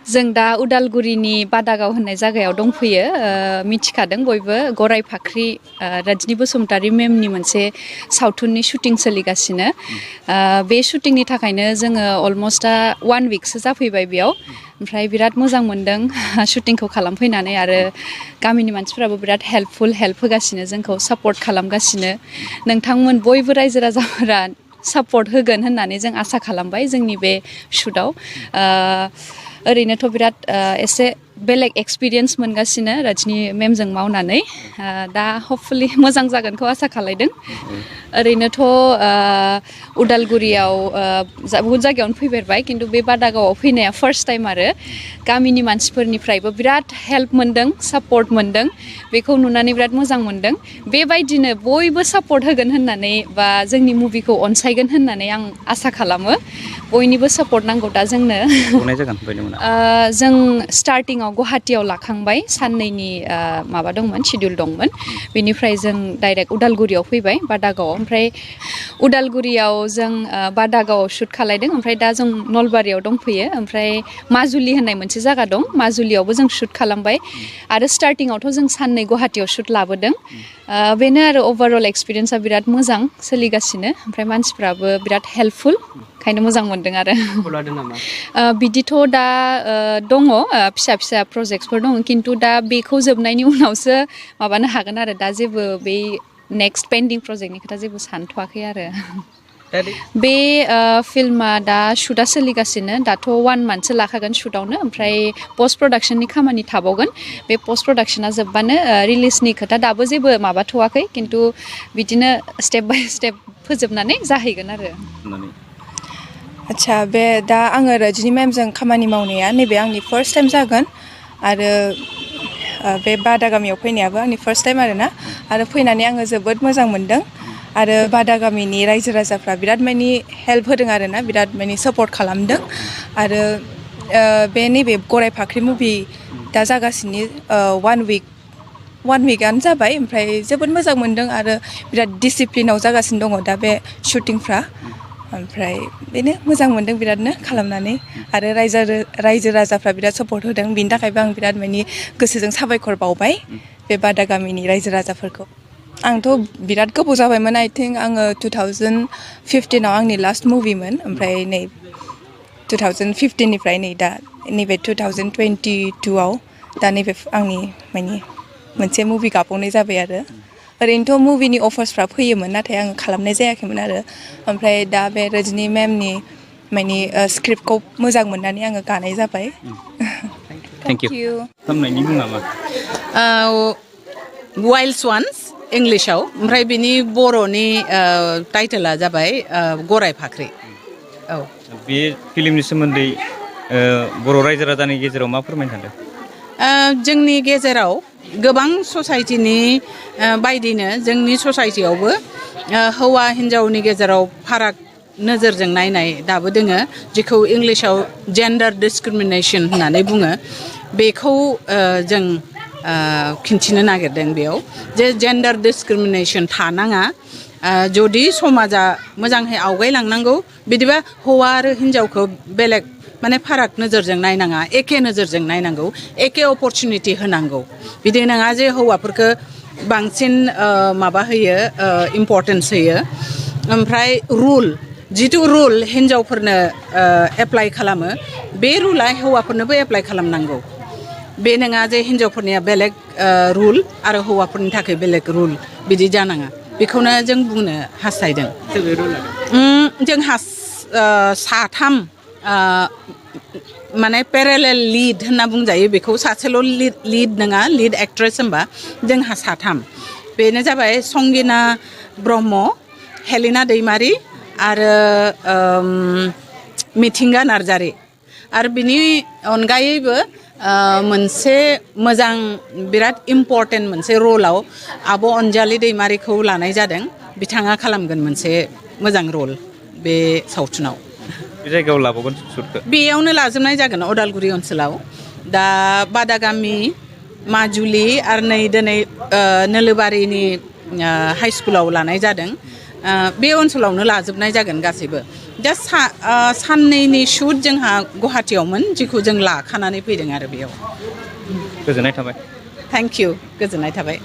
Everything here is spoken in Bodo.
जों दा उदालगुरिनि बादागाव होननाय जायगायाव दंफैयो मिथिखादों बयबो गराय फाख्रि रजनी बसुमतारी मेमनि मोनसे सावथुननि शुटिं सोलिगासिनो बे शुटिंनि थाखायनो जोङो अलमस्ट दा 1 वीकसो जाफैबाय बेयाव ओमफ्राय बिराद मोजां मोनदों शुटिंखौ खालामफैनानै आरो गामिनि मानसिफोराबो बिराद हेल्प होगासिनो जोंखौ सापर्ट खालामगासिनो नोंथांमोन बयबो रायजो राजाफोरा सापर्ट होगोन होननानै जों आसा खालामबाय जोंनि बे शुटआव ओरैनोथ' बिराद एसे बेलेग एक्सपिरियेन्स मोनगासिनो रजनी मेमजों मावनानै दा हपफुलि मोजां जागोनखौ आसा खालायदों ओरैनोथ' उदालगुरियाव बहुद जायगायावनो फैफेरबाय खिन्थु बे बादागावआव फैनाया फार्स्ट टाइम आरो गामिनि मानसिफोरनिफ्रायबो बिराद हेल्प मोनदों सापर्ट मोनदों बेखौ नुनानै बिराद मोजां मोनदों बेबायदिनो बयबो सापर्ट होगोन होननानै बा जोंनि मुभिखौ अनसायगोन होननानै आं आसा खालामो बयनिबो सापर्ट नांगौ दा जोंनो जों स्टार्टिंआव गुवाहाटीयाव लाखांबाय साननैनि माबा दंमोन शिडिउल दंमोन बेनिफ्राय जों डाइरेक्ट उदालगुरियाव फैबाय बादागावआव ओमफ्राय उदालगुरियाव जों बादागावआव शुट खालायदों ओमफ्राय दा जों नलबारियाव दंफैयो ओमफ्राय माजुलि होननाय मोनसे जायगा दं माजुलियावबो जों शुट खालामबाय आरो स्टार्टिंआवथ' जों साननै गुवाहाटीयाव शुट लाबोदों बेनो आरो अभारअल एक्सपिरियेन्सआ बिराद मोजां सोलिगासिनो ओमफ्राय मानसिफ्राबो बिराद हेल्पफुल ओंखायनो मोजां मोनदों आरो बिदिथ' दा दङ फिसा प्रजेक्टसफोर दङ खिन्थु दा बेखौ जोबनायनि उनावसो माबानो हागोन आरो दा जेबो बै नेक्स्ट पेन्डिं प्रजेक्टनि खोथा जेबो सानथ'वाखै आरो बे फिल्मा दा शुटआ सोलिगासिनो दाथ' 1 मान्थसो लाखागोन शुटआवनो ओमफ्राय पस्ट प्रडाक्शननि खामानि थाबावगोन बे पस्ट प्रडाक्शना जोबबानो रिलिजनि खोथा दाबो जेबो माबाथ'वाखै खिन्थु बिदिनो स्टेप बाय स्टेप फोजोबनानै जाहैगोन आरो आच्छा बे दा आङो रजनी मेमजों खामानि मावनाया नैबे आंनि फार्स्ट टाइम जागोन आरो बे बादागामियाव फैनायाबो आंनि फार्स्ट टाइम आरो फैनानै आङो जोबोद मोजां मोनदों आरो बादागामिनि रायजो राजाफ्रा बिराद मानि हेल्प होदों आरोना बिराद मानि सापर्ट खालामदों आरो बे नैबे गराय फाख्रि मुभि दा जागासिनो 1 वीकआनो जाबाय ओमफ्राय जोबोद मोजां मोनदों आरो बिराद डिसिप्लिनाव जागासिनो दङ दा बे शुटिंफ्रा ओमफ्राय बेनो मोजां मोनदों बिरादनो खालामनानै आरो रायजो राजाफ्रा बिराद सापर्ट होदों बिनि थाखायबो आं बिराद मानि गोसोजों साबायखर बावबाय बे बादागामिनि रायजो राजाफोरखौ आंथ' बिराद गोबाव जाबायमोन आइ थिंक आङो 2015आव आंनि लास्ट मुभिमोन ओमफ्राय नै 2015निफ्राय नै दा नैबे 2022आव दा नैबे आंनि मानि मोनसे मुभि गाबावनाय जाबाय आरो ओरैनोथ' मुभिनि अफार्सफ्रा फैयोमोन नाथाय आं खालामनाय जायाखैमोन आरो ओमफ्राय दा बे रजनी मेमनि मानि स्क्रिप्टखौ मोजां मोननानै आङो गानाय जाबाय थेंक इउ खालामनायनि मुङा मा वाइल्ड स्वान्स इंलिशाव ओमफ्राय बिनि बर'नि टाइटेला जाबाय गराय फाख्रि औ बे फिल्मनि सोमोन्दै बर' रायजो राजानि गेजेराव मा फोरमायनो सानदों जोंनि गेजेराव गोबां ससाइटिनि बायदिनो जोंनि ससाइटियावबो हौवा हिन्जावनि गेजेराव फाराग नोजोरजों नायनाय दाबो दोङो जेखौ इंलिशाव जेन्डार डिसक्रिमिनेशन होननानै बुङो बेखौ जों खिन्थिनो नागिरदों बेयाव जे जेन्डार डिसक्रिमिनेशन थानाङा जुदि समाजा मोजाङै आवगायलांनांगौ बिदिबा हौवा आरो हिन्जावखौ बेलेग माने फाराग नोजोरजों नायनाङा एखे नोजोरजों नायनांगौ एखे अपरचुनिटि होनांगौ बिदि नङा जे हौवाफोरखौ बांसिन माबा होयो इम्परटेन्स होयो ओमफ्राय जिथु रुल हिन्जावफोरनो एप्लाइ खालामो बे रुला हौवाफोरनोबो एप्लाइ खालामनांगौ बे नङा जे हिन्जावफोरनिया बेलेग रुल आरो हौवाफोरनि थाखाय बेलेग रुल बिदि जानाङा बेखौनो जों बुंनो हास्थायदों जोंहा साथाम माने पेरेलेल लिड होनना बुंजायो बेखौ सासेल' लिड नङा लिड एक्ट्रेस होनबा जोंहा साथाम बेनो जाबाय संगिना ब्रह्म हेलिना दैमारि आरो मिथिंगा नार्जारि आरो बिनि अनगायैबो मोनसे मोजां बिराद इम्परटेन्ट मोनसे रलाव आब' अनजालि दैमारिखौ लानाय जादों बिथाङा खालामगोन मोनसे मोजां रल बे सावथुनाव बे जायगायाव लाबावगोन सुटखौ बेयावनो लाजोबनाय जागोन उदालगुरि ओनसोलाव दा बादागामि माजुलि आरो नै दिनै नोलोबारिनि हाइ स्कुलाव लानाय जादों बे ओनसोलावनो लाजोबनाय जागोन गासैबो दा साननैनि शुट जोंहा गुवाहाटियावमोन जेखौ जों लाखानानै फैदों आरो बेयाव गोजोननाय थाबाय थेंक इउ गोजोननाय थाबाय